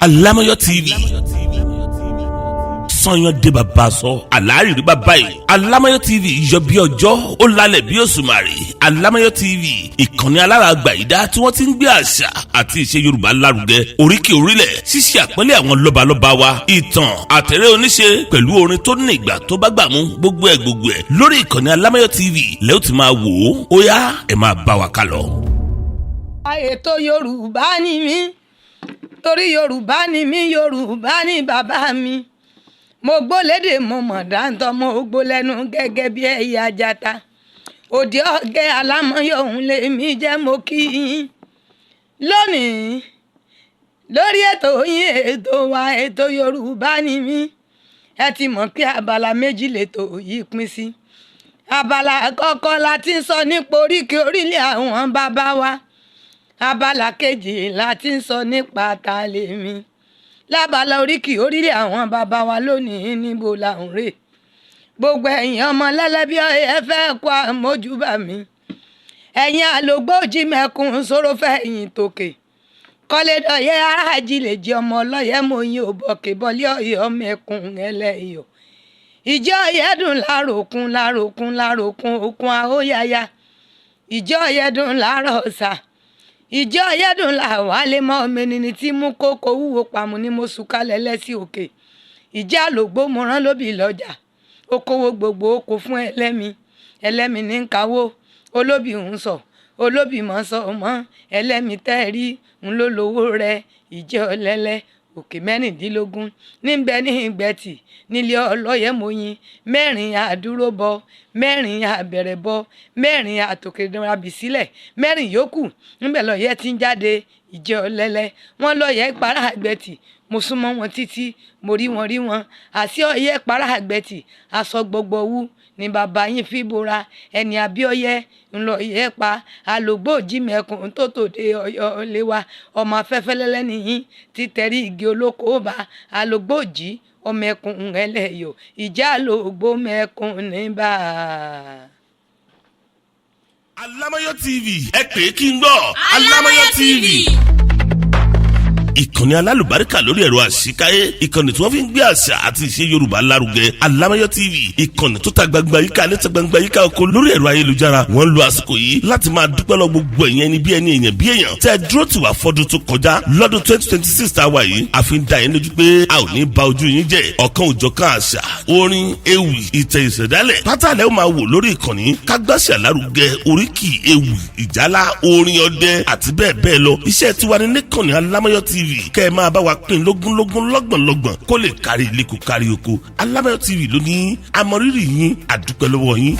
Alámọ̀yọ́ TV sọyán dé bàbá sọ àlárìrí bàbá yìí. Alámọ̀yọ́ TV yọ bí ọjọ́, ó lálẹ́ bí òṣùmàrè. Alámọ̀yọ́ TV, ìkànnì alára àgbàyídá tí wọ́n ti ń gbé àṣà àti ìṣe Yorùbá lárugẹ, oríkì orílẹ̀, ṣíṣe àpọ́nlé àwọn lọ́balọ́ba wa, ìtàn àtẹ̀rẹ́ oníṣe pẹ̀lú orin tó ní ìgbà tó bá gbà mú, gbogbo ẹ̀ gbogbo ẹ̀ lórí ìkànnì Alámọ̀yọ́ TV lẹ́ ó ti máa wò ó. Ó yá, ẹ máa bá wa kálọ. Ètò Yorùbá ni mí, torí Yorùbá ni mí, Yorùbá ni bàbá mi. Mo gbólédè, mo mọ̀ dáńtọ́, mo gbó lẹ́nu gẹ́gẹ́ bí ẹyẹ ajata. Òde ọ̀gẹ́ Alámọ̀yọ̀ òun lèmi jẹ́. Mo kí yín lónìí lórí ètò yín, ètò wa, ètò Yorùbá ni mí. Ẹ ti mọ̀ pé abala méjì lètò yìí pín sí. Abala àkọ́kọ́ la ti ń sọ nípa oríkì orílẹ̀ àwọn bàbá wa. Abala kejì la ti ń sọ nípa ta lèmi. Lábala oríkì orílẹ̀ àwọn bàbá wa lónìí, níbo là ń rè? Gbogbo ẹ̀yin ọmọ lẹ́lẹ́bí, ẹ fẹ́ kó àmójúbà mi. Ẹ̀yin àlògbòjì mẹ́kun sọ̀rọ̀ fẹ̀yìn tòkè kọ́lédọ̀yẹ aráàjì lè jẹ́ ọmọ ọlọ́yẹ mọ̀yìn òbọ̀kè bọ́lé ọ̀yọ́ mẹ́kun ẹlẹ́yọ̀. Ìjọ ọ̀yẹ́dùn láròkun láròkun láròkun òkun àhóyáyá. Ìjọ ọ̀yẹ́dùn lárọ̀ ọ̀sà. Ìjọ ọ̀yẹ́dùn làwálé mọ́ ọmọ ẹni tí mú kókó wúwo pàmò ní mo sùn kalẹ̀ lẹ́sí òkè. Ìjẹ́ àlògbó mo rán lóbì lọ́jà, ó kówó gbogbo ó kó fún ẹlẹ́mi. Ẹlẹ́mi ní ń kawó, olóbì ń sọ, olóbì mọ́ sọ mọ́ ẹlẹ́mi tẹ́ ẹ rí ń ló lówó rẹ. Ìjẹ́ ọ̀lẹ́lẹ́ òkè 16 níbẹ̀ ní ìgbẹ́tì nílé ọlọ́yẹ̀mọyìn, 4 àdúró bọ, 4 àbẹ̀rẹ̀ bọ, 4 àtòkè sílẹ̀, 4 yòókù níbẹ̀ lọ́yẹ̀ tí ń jáde. Ìjẹ́ ọ̀lẹ́lẹ́ wọ́n lọ́yẹ̀ para àgbẹ̀tì. Mo súnmọ́ wọn títí, mo rí wọn, rí wọn àti ọyẹ́ para àgbẹ̀tì. Aṣọ gbogbo wú ní bàbá yín fi bora ẹni abíọ́yẹ́ ńlọ yẹ́ pa alògbòjì mẹ́kùn tó tòde Ọ̀yọ́ lé wa. Ọmọ afẹ́fẹ́ lẹ́lẹ́ nìyí títẹ̀rí igi olóko bá alògbòjì ọmọ ẹkùn ẹlẹ́yọ̀. Ìjà lògbó mẹ́kùn níbà. Alámọ̀yọ́ TV, ẹ pè é kí n gbọ́. Alámọ̀yọ́ TV, ìkànnì alálùbáríkà lórí ẹ̀rọ àṣìkáyé, ìkànnì tí wọ́n fi ń gbé àṣà àti ìṣe Yorùbá lárugẹ. Alámọ̀yọ́ TV, ìkànnì tó ta gbangba yíká níta gbangba yíká oko lórí ẹ̀rọ ayélujára. Wọ́n ń lo àsìkò yìí láti máa dúpẹ́ lọ gbogbo ẹ̀yẹn ẹni bí ẹni, èèyàn bí èèyàn tẹ́ ẹ dúró tì wá fọ́dún tó kọjá. Lọ́dún 2026 tá a wà yìí, a fi ń dá yín lójú pé a ò ní ba ojú yín jẹ́. Ọ̀kan òjọ̀kan àṣà, orin, ewì, ìtẹ̀, ìṣẹ̀dálẹ̀ pátálẹ̀ ó máa wò lórí ìkànnì. Kágbáṣà lárugẹ, oríkì, ewì, ìjálá, orin ọdẹ àti bẹ́ẹ̀ bẹ́ẹ̀ lọ. Iṣẹ́ tiwa ní níkànnì Alámọ̀yọ́ TV, kẹ́ ẹ máa bá wa pín lógúnlógún, lọ́gbọ̀nlọ́gbọ̀n, kó lè kárí ilé, kó kárí oko. Alámọ̀yọ́ TV ló ní àmọ̀rírì yín, àdúpẹ́ lọ́wọ́ yín.